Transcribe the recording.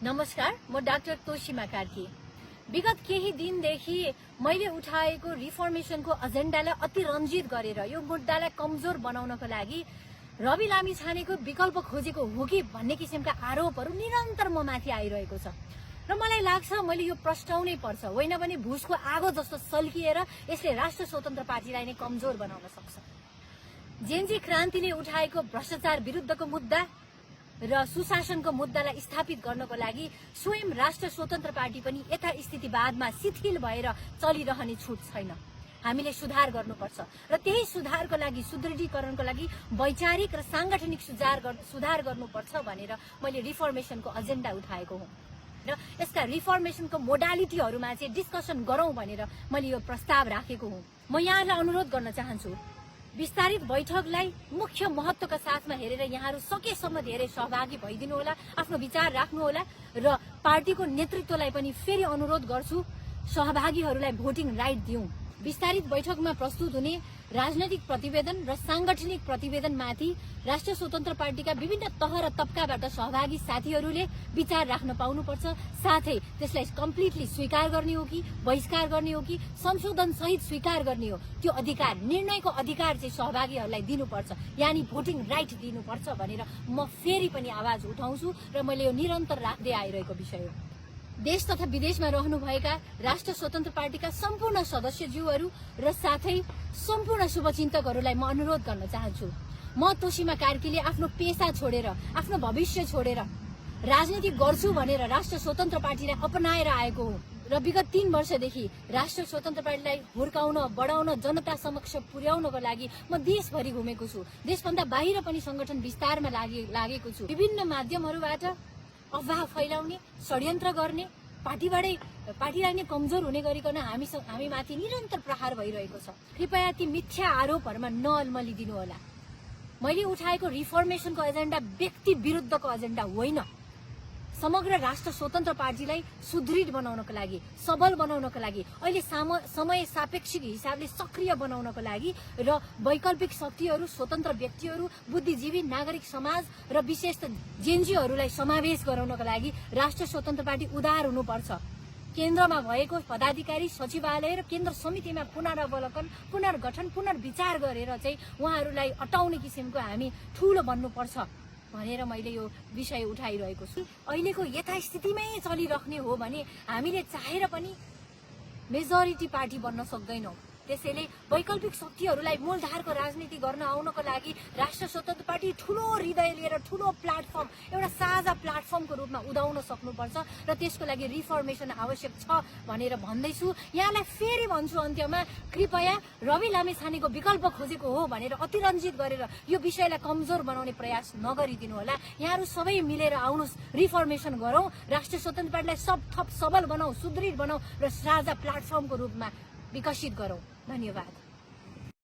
नमस्कार, म डाक्टर तोशिमा कार्की। विगत केही दिनदेखि मैले उठाएको रिफर्मेसनको एजेन्डालाई अति रञ्जित गरेर यो मुद्दालाई कमजोर बनाउनको लागि रवि लामिछानेको विकल्प खोजेको हो कि भन्ने किसिमका आरोपहरू निरन्तर म माथि आइरहेको छ र मलाई लाग्छ मैले यो प्रस्ताउनै पर्छ, होइन भने भुसको आगो जस्तो सल्किएर यसले राष्ट्र स्वतन्त्र पार्टीलाई नै कमजोर बनाउन सक्छ। जेनजी क्रान्तिले उठाएको भ्रष्टाचार विरुद्धको मुद्दा र सुशासनको मुद्दालाई स्थापित गर्नको लागि स्वयं राष्ट्र स्वतन्त्र पार्टी पनि यथास्थितिवादमा शिथिल भएर चलिरहने छुट छैन। हामीले सुधार गर्नुपर्छ र त्यही सुधारको लागि, सुदृढीकरणको लागि वैचारिक र सांगठनिक सुधार गर्नुपर्छ भनेर मैले रिफर्मेसनको एजेन्डा उठाएको हुँ र यसका रिफर्मेसनको मोडालिटीहरूमा चाहिँ डिस्कसन गरौँ भनेर मैले यो प्रस्ताव राखेको हुँ। म यहाँलाई अनुरोध गर्न चाहन्छु, विस्तारित बैठकलाई मुख्य महत्वका साथमा हेरेर यहाँहरू सकेसम्म धेरै सहभागी भइदिनु होला, आफ्नो विचार राख्नुहोला र पार्टीको नेतृत्वलाई पनि फेरि अनुरोध गर्छु, सहभागीहरूलाई भोटिङ राइट दिउँ। विस्तारित बैठकमा प्रस्तुत हुने राजनैतिक प्रतिवेदन र सांगठनिक प्रतिवेदनमाथि राष्ट्र स्वतन्त्र पार्टीका विभिन्न तह र तबकाबाट सहभागी साथीहरूले विचार राख्न पाउनुपर्छ। साथै त्यसलाई कम्प्लिटली स्वीकार गर्ने हो कि बहिष्कार गर्ने हो कि संशोधन सहित स्वीकार गर्ने हो, त्यो अधिकार, निर्णयको अधिकार चाहिँ सहभागीहरूलाई दिनुपर्छ, यानी भोटिङ राइट दिनुपर्छ भनेर म फेरि पनि आवाज उठाउँछु र मैले यो निरन्तर राख्दै आइरहेको विषय हो। देश तथा विदेशमा रहनुभएका राष्ट्र स्वतन्त्र पार्टीका सम्पूर्ण सदस्यज्यूहरू र साथै सम्पूर्ण शुभचिन्तकहरूलाई म अनुरोध गर्न चाहन्छु, म तोशिमा कार्कीले आफ्नो पेसा छोडेर, आफ्नो भविष्य छोडेर राजनीति गर्छु भनेर राष्ट्र स्वतन्त्र पार्टीलाई अपनाएर आएको हुँ र विगत 3 वर्षदेखि राष्ट्र स्वतन्त्र पार्टीलाई हुर्काउन, बढाउन, जनता समक्ष पुर्याउनको लागि म देशभरि घुमेको छु। देशभन्दा बाहिर पनि संगठन विस्तारमा लागेको छु। विभिन्न माध्यमहरूबाट अफवाह फैलाउने, षड्यन्त्र गर्ने, पार्टीलाई नै कमजोर हुने गरिकन हामी माथि निरन्तर प्रहार भइरहेको छ। कृपया ती मिथ्या आरोपहरूमा नअल्मलिदिनु होला। मैले उठाएको रिफर्मेसनको एजेन्डा व्यक्ति विरुद्धको एजेन्डा होइन, समग्र राष्ट्र स्वतन्त्र पार्टीलाई सुदृढ बनाउनको लागि, सबल बनाउनको लागि, अहिले समय सापेक्षिक हिसाबले सक्रिय बनाउनको लागि र वैकल्पिक शक्तिहरू, स्वतन्त्र व्यक्तिहरू, बुद्धिजीवी, नागरिक समाज र विशेषतः जेनजीहरूलाई समावेश गराउनको लागि राष्ट्र स्वतन्त्र पार्टी उदार हुनुपर्छ। केन्द्रमा भएको पदाधिकारी, सचिवालय र केन्द्र समितिमा पुनरावलोकन, पुनर्गठन, पुनर्विचार गरेर चाहिँ उहाँहरूलाई अटाउने किसिमको हामी ठूलो बन्नुपर्छ भनेर मैले यो विषय उठाइरहेको छु। अहिलेको यथास्थितिमै चलिराख्ने हो भने हामीले चाहेर पनि मेजोरिटी पार्टी बन्न सक्दैनौँ। त्यसैले वैकल्पिक शक्तिहरूलाई मूलधारको राजनीति गर्न आउनको लागि राष्ट्र स्वतन्त्र पार्टी ठूलो हृदय लिएर, ठूलो प्लाटफर्म, एउटा साझा प्लाटफर्मको रूपमा उदाउन सक्नुपर्छ र त्यसको लागि रिफर्मेसन आवश्यक छ भनेर भन्दैछु। यहाँलाई फेरि भन्छु, अन्त्यमा कृपया रवि लामिछानेको विकल्प खोजेको हो भनेर अतिरञ्जित गरेर यो विषयलाई कमजोर बनाउने प्रयास नगरिदिनु होला। यहाँहरू सबै मिलेर आउनुहोस्, रिफर्मेसन गरौँ, राष्ट्र स्वतन्त्र पार्टीलाई थप सबल बनाऊ, सुदृढ बनाऊ र साझा प्लाटफर्मको रूपमा विकसित गरौँ। धन्यवाद।